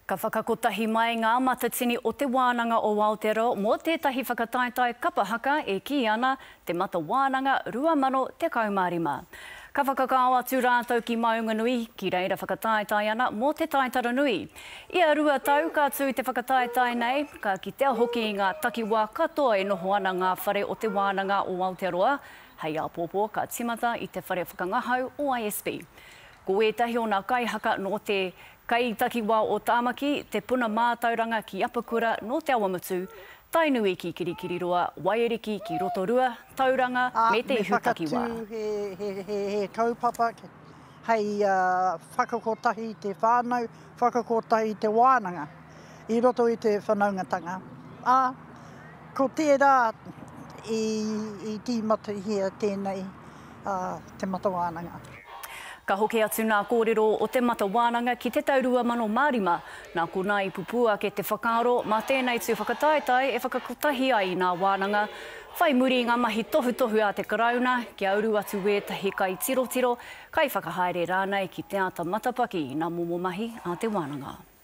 Ka whakakotahi mai ngā matatini o Te Wānanga o Aotearoa mō tētahi whakataetae kapa haka e kī ana Te Mata Wānanga 2015. Ka whakakao atu rātou ki Maunganui, ki reira whakataetae ana mō te taitara nui. Ia rua tau ka tū te whakataetae nei, ka kitea hoki i ngā takiwā katoa e noho ana ngā whare o Te Wānanga o Aotearoa, hei āpōpō ka tīmata i te whare whakangahau o ISB. Ko ētahi o nā kaihaka nō te Kai takiwā o Tāmaki, Te Puna Mātauranga ki Apakura nō Te Awamutu, Tainui ki Kirikiriroa, Waiariki ki Rotorua, Tauranga me Te Ihu Takiwā. Ā, me whakatū he kaupapa hei whakakotahi i te whānau, whakakotahi i te wānanga i roto i te whanaungatanga. Ā, ko tērā i tīmatahia tēnei Te Mata Wānanga. Ka hoki atu nā kōrero o Te Mata Wānanga ki te tau 2005, nā konā i pupū ake te whakaaro mā tēnei tū whakataetae e whakakotahi ai i nā wānanga, whai muri i ngā mahi tohutohu a te Karauna kia uru atu wētahi kaitirotiro, kaiwhakahaere rānei ki te āta matapaki i nā momo mahi a te wānanga.